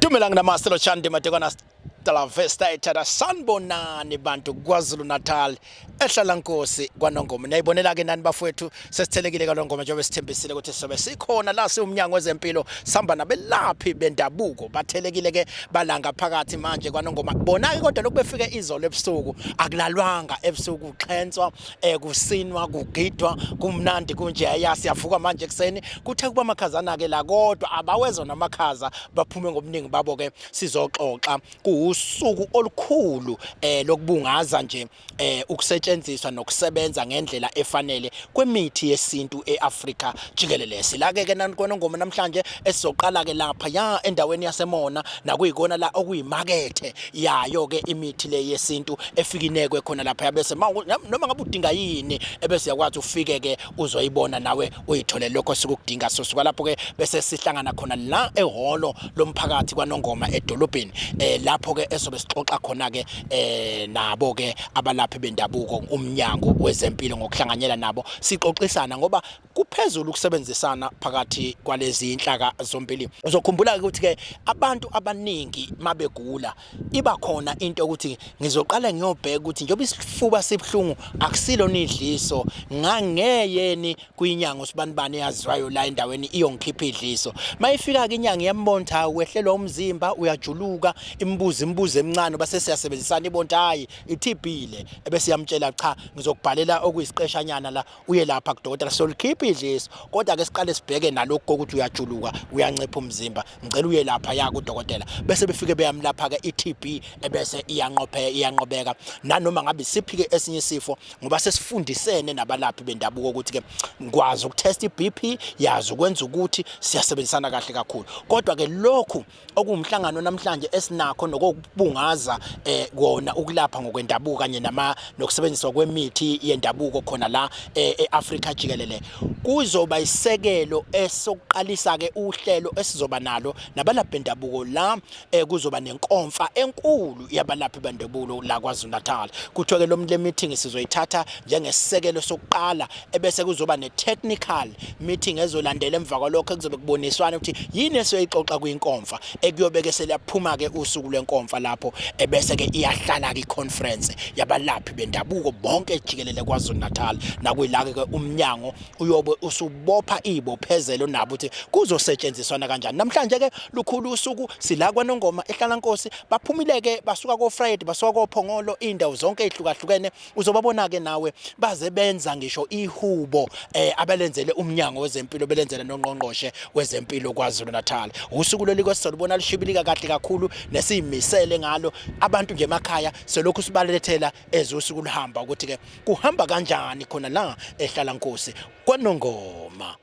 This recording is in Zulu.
Dumelang namaste lotshani madekwana la vesta ethada sanibonani bantu KwaZulu Natal ehlala nkosi kwaNongoma. Niyayibonela ke nani bafowethu, sesithelekile kaNongoma njengoba sithembisile ukuthi sobe sikhona la siwumnyango wezempilo sihamba nabelaphi bendabuko. Bathelekile ke balanga phakathi manje kwaNongoma. Bona ke kodwa lokhu befike izolo ebusuku, akulalwanga ebusuku, kuxhenswa, kusinwa, kugidwa, kumnandi kunje. Ya, siyavuka manje ekuseni, kuthe kuba amakhazana ke la, kodwa abawezwa namakhaza, baphume ngobuningi babo ke sizoxoxa. Kuwusuku olukhulu lokubungaza nje ukusetshenziswa nokusebenza ngendlela efanele kwemithi yesintu eAfrika jikelele. Sila ke kwaNongoma namhlanje, esizoqala ke lapha ya endaweni yaseMona, nakuyikona la okuyimakethe yayo ke imithi le yesintu efikinekwe khona lapha, bese noma ngabe udinga yini ebese uyakwazi ufike ke uzoyibona nawe uyithole lokho sikukudinga. So suka lapho ke bese sihlangana khona la ehholo lomphakathi kwaNongoma edolobheni, lapho ke esobe sixoxa khona ke nabo ke abalaphi bendabuko, umnyango wezempilo ngokuhlanganyela nabo sixoxisana, ngoba kuphezulu ukusebenzisana phakathi kwalezi inhlaka zombili. Uzokhumbula ukuthi ke abantu abaningi mabegula iba khona into ukuthi ngizoqala ngiyobheka ukuthi njengoba isifuba sibuhlungu akusilo nidliso, ngangeyeni kwinyanga usibanibani eyaziwayo la endaweni iyongikhipha idliso. Mayifika ke inyanga iyambona ukuthi hawu, wehlelwa umzimba, uyajuluka, imibuzo imibuzo emincane, base siyasebenzisana, ibona hayi, i-TB le, ebese iyamtshela, cha, ngizokubhalela okuyisiqeshanyana la, uye lapha kudokotela, solikhipha idliso, kodwa ke siqale sibheke nalokhu kokuthi uyajuluka, uyancipha umzimba, ngicela uye lapha ya kudokotela. Bese befike beyamlapha ke i-TB, ebese iyanqopheka, iyanqobeka, nanoma ngabe isiphi ke esinye isifo, ngoba sesifundisene nabalaphi bendabuko ukuthi ke ngikwazi ukutest i-BP, yazi ukwenza ukuthi siyasebenzisana kahle kakhulu. Kodwa ke lokhu okuwumhlangano namhlanje esinakho nokubungaza kona ukulapha ngokwendabuko kanye nama nokusebenziswa kwemithi yendabuko khona la eAfrika jikelele, kuzoba isekelo esokuqalisa ke uhlelo esizoba nalo nabalaphi bendabuko la. Kuzoba nenkomfa enkulu yabalaphi bendabuko la KwaZulu Natal. Kuthiwa ke lo le meeting sizoyithatha njengesisekelo sokuqala, ebese kuzoba ne-technical meeting ezolandela emva kwalokho, ekuzobe kuboniswana ukuthi yini esiyoyixoxa kwinkomfa, ekuyobe ke seliyaphuma ke usuku lwenkomfa lapho, ebese ke iyahlala ke i-conference yabalaphi bendabuko bonke jikelele KwaZulu Natal, nakuyila ke umnyango uyobe usubopha izibophezelo nabo ukuthi kuzosetshenziswana kanjani. Namhlanje ke lukhulu usuku, sila kwaNongoma ehlala nkosi. Baphumile ke basuka ko Friday, basuka koPhongolo, indawo zonke ezihlukahlukene. Uzobabona ke nawe baze benza ngisho ihubo abalenzele umnyango wezempilo, belenzele nongqongqoshe wezempilo KwaZulu Natal. Usuku leli kwesizolubona lishibilika kahle kakhulu nesiyimisele ngalo. Abantu nje emakhaya selokhu sibalethela ezosuku luhamba ukuthi ke kuhamba kanjani khona la ehlala nkosi kwaNongoma.